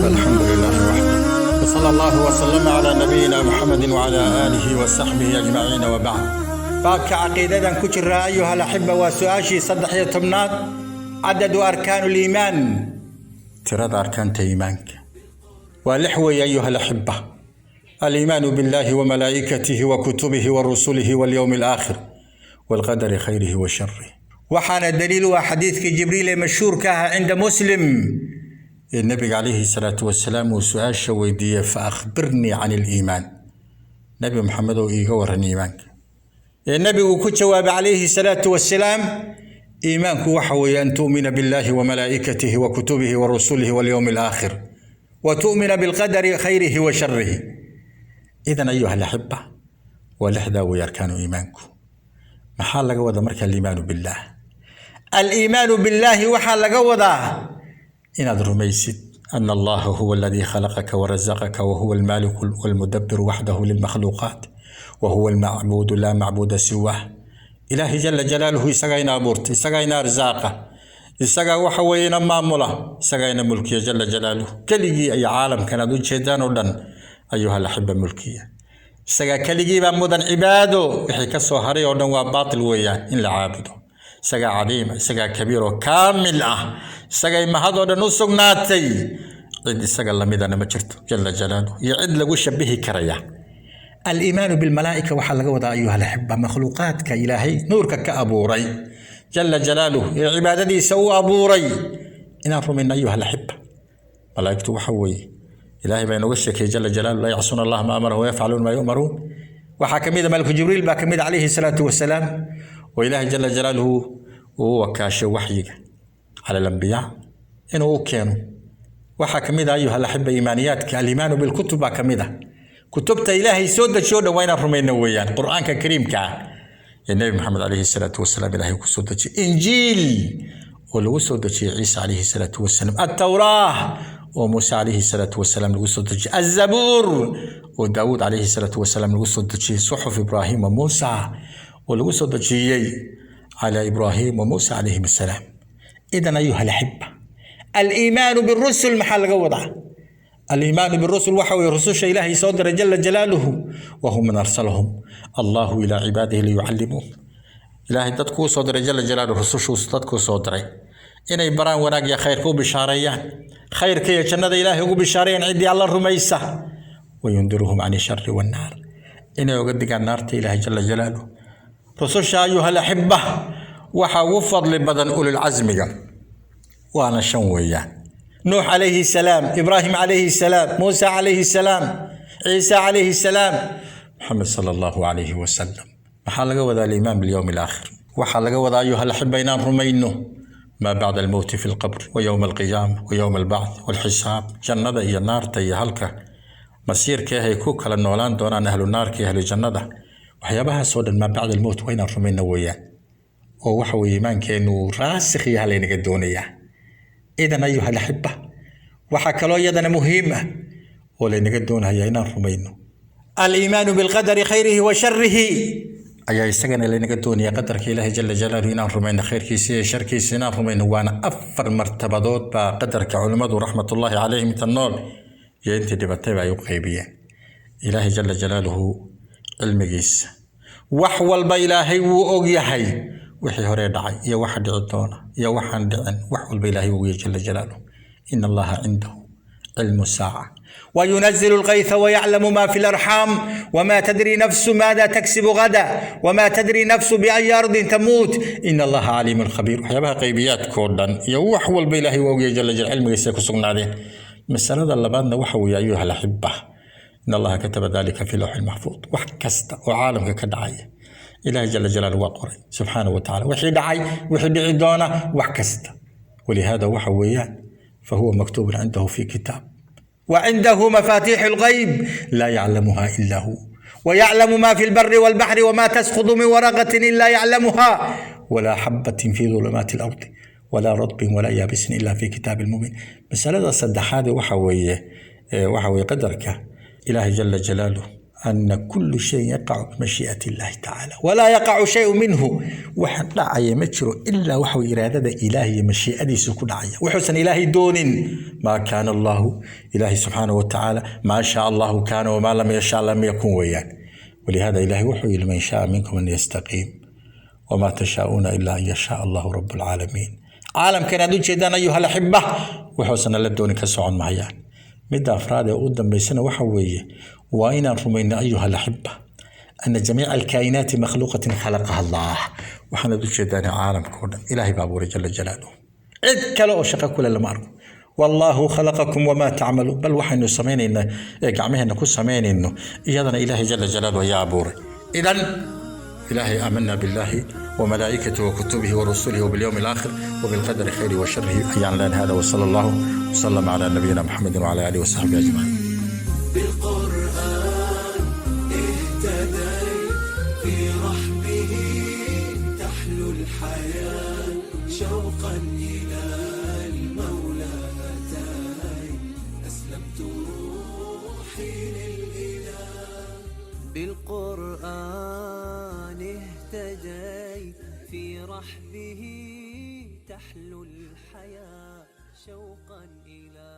الحمد لله وحده، وصلى الله وسلم على نبينا محمد وعلى آله وصحبه أجمعين، وبعد. Baabka caqiidadan ku jira، أيها الأحبة، waa su-aashii 13aad: عدد أركان الإيمان، tirada arkaanta iimaanka waa lix weeye، أيها الأحبة: الإيمان بالله وملائكته وكتبه ورسله واليوم الآخر والقدر خيره وشره. Waxaana daliil u ah xadiidkii Jibriil ee mashhuurka ah عند مسلم ee nabiga عليه الصلاة والسلام uu su-aasha weydiiyey: "فأخبرني عن الإيمان." Nabi Maxamed oo iiga waran iimaanka, ee nabigu ku jawaabay عليه الصلاة والسلام: iimaanku waxa weeye أن تؤمن بالله وملائكته وكتبه ورسله واليوم الآخر وتؤمن بالقدر خيره وشره. إذن أيها الأحبة، waa lixdaa wey arkaanu iimaanku. Maxaa laga wadaa marka الإيمان بالله? الإيمان بالله waxaa laga wadaa inaad rumaysid أن الله هو الذي خلقك ورزقك، وهو المالك والمدبر وحده للمخلوقات، وهو المعبود لا معبود سواه. Ilaahay جل جلاله isagaa ina abuurtay, isagaa ina arsaaqa, isagaa waxa weeye ina maamula, isagaa ina mulkiya جل جلاله. Keligii ay caalamkan aad u jeedaan oo dhan، أيها الأحبة، mulkiya. Isagaa keligii baa mudan cibaado. Wixii ka soo haray oo dhan waa baatil weeyaan in la caabudo. Isagaa cadiima, isagaa kabiir oo kaamil ah, isagay mahad oo dhan u sugnaatay. Cid isaga lamidana ma jirto جل جلاله iyo cid lagu shabihi karaya. الإيمان بالملائكة waxaa laga wadaa، أيها الأحبة، makhluuqaadka Ilaahay nuurka ka abuuray جل جلاله ee cibaadadiisa u abuuray inaan rumayno، أيها الأحبة. Malaa'igtu waxa weeye Ilaahay baa inooga sheekeeyey جل جلاله: لا يعصون الله ما أمرهم ويفعلون ما يؤمرون. Waxaa ka mid a malku Jibriil baa ka mid a عليه الصلاة والسلام, oo Ilaahay جل جلاله uu wakaashay waxyiga على الأنبياء inuu u keeno. Waxaa ka mid ah، أيها الأحبة، iimaaniyaadka الإيمان بالكتب baa ka mid ah. Kutubta Ilaahay soo dejiyo dhan waa inaan rumayno weeyaan. Qur-aanka kariimka ah ee Nebi Maxamed عليه الصلاة والسلام Ilaahay ku soo dejiyey, Injiil oo lagu soo dejiyey Ciise عليه الصلاة والسلام, Attawraah oo Muuse عليه الصلاة والسلام lagu soo dejiyey, Azabuur oo Daawuud عليه الصلاة والسلام lagu soo dejiyey, صحف إبراهيم وموسى oo lagu soo dejiyey على إبراهيم وموسى عليهم السلام. إذن أيها الأحبة، الإيمان بالرسل maxaa laga wadaa? الإيمان بالرسل waxa weeye rususha Ilaahay soo diray جل جلاله، وهم من أرسلهم الله إلى عباده ليعلموه. Ilaahay dadkuu soo diray جل جلاله, rusushuu dadkuu soo diray inay baraan wanaag iyo khayrka, u bishaareeyaan khayrka iyo jannada Ilaahay ugu bishaareeyaan ciddii Alla rumaysa, وينذرهم عن الشر والنار, inay uga digaan naarta Ilaahay جل جلاله. Rususha، أيها الأحبة, waxa ugu fadli badan ululcasmiga, waana shan weeyaan: Nuux عليه السلام, Ibraahim عليه السلام, Muusa عليه السلام, Ciise عليه السلام, Maxamed صلى الله عليه وسلم. Maxaa laga wadaa الإيمان باليوم الآخر? Waxaa laga wadaa، أيها الأحبة, inaan rumayno ما بعد الموت في القبر ويوم القيامة ويوم البعث والحساب, jannada iyo naarta iyo halka masiirka ay ku kala noolaan doonaan ahlu naarka iyo ahlu jannada. Waxyaabahaasoo dhan, ما بعد الموت, waa inaan rumayno weeyaan, oo waxa weeye iimaankeenu raasikh yaha laynaga doonayaa. إذن أيها الأحبة, waxaa kaloo iyadana muhiim ah oo laynaga doonaya inaan rumayno الإيمان بالقدر خيره وشره ayaa isagana laynaga doonaya. Qadarka Ilaahay جل جلاله inaan rumayno, khayrkiisa iyo sharkiisa inaan rumayno. Waana afar martabadood baa qadarka culimmadu رحمة الله عليهم, inta nool iyo intii dhibatayba, ay u qaybiyeen. Ilaahay جل جلاله cilmigiisa wax walba Ilaahay wuu og yahay, wixii hore dhacay iyo waxa dhici doona iyo waxaan dhicin, wax walba Ilaahay wuu ogyahay جل جلاله. إن الله عنده علم الساعة وينزل الغيث ويعلم ما في الأرحام وما تدري نفس ماذا تكسب غدا وما تدري نفس بأي أرض تموت إن الله عليم خبير. Waxyaabaha qaybiyaadkoo dhan iyo wax walba Ilaahay waa ogyahay جل جل, cilmigiisa ku sugnaadeen. Masalada labaadna waxa weeye، أيها الأحبة, إن الله كتب ذلك في اللوح المحفوظ. Wax kasta oo caalamka ka dhacaya Ilaahay جل جلاله waa qoray سبحانه وتعالى, wixii dhacay, wixii dhici doona, wax kasta. ولهذا waxa weeyaan فهو مكتوب عنده في كتاب، وعنده مفاتيح الغيب لا يعلمها إلا هو، ويعلم ما في البر والبحر، وما تسقط من ورقة إلا يعلمها، ولا حبة في ظلمات الأرض ولا رطب ولا يابس إلا في كتاب مبين. Masalada saddexaad waxa weeye qadarka Ilaahay جل جلاله. Ana kulu shayin yaqacu bimashii'ati illahi tacaala, walaa yaqacu shayu minhu. Waxa dhacaya ma jiro ilaa waxuu iraadada ilaahay iyo mashiicadiisu ku dhacaya. Wuxuusan ilaahay doonin maa kaana. Allahu ilaahay subxaanahu watacaala, maa shaa Allahu kaana, wamaa lam yashaa lam yakun weeyaan. Walihada ilaahay wuxuu yidhi: man shaa minkum an yastaqiim, wamaa tashaa'uuna ilaa an yashaa Allahu rabu alcaalamiin. Caalamkan aad u jeedaan, ayuha alaxiba, wuxuusan alla doonin ka socon mahayaan. Midda afraad ee u dambaysana waxa weeye waa inaan rumayno, ayuha alaxiba, ana jamiica alkaa'inaati makhluuqatin khalaqaha Allah. Waxaanaad u jeedaan caalamka oo dhan ilaahay baa abuuray jala jalaaluhu, cid kale oo shaqo kule lama arko. Wallaahu khalaqakum wamaa tacmaluun. Bal waxaynu samaynaynaa ee gacmaheenna ku samaynayno iyadana ilaahay jala jalaaluhu ayaa abuuray. Idan إلهي آمنا بالله وملائكته وكتبه ورسله وباليوم الآخر وبالقدر خيره وشره أيان لنا هذا، وصلى الله وسلم على نبينا محمد وعلى آله وصحبه أجمعين. بالقرآن اهتديت، في رحبه تحلو الحياة، شوقا إلى المولى أتيت، أسلمت روحي للإله. بالقرآن اهتديت، في رحبه تحلو الحياة، شوقا إلى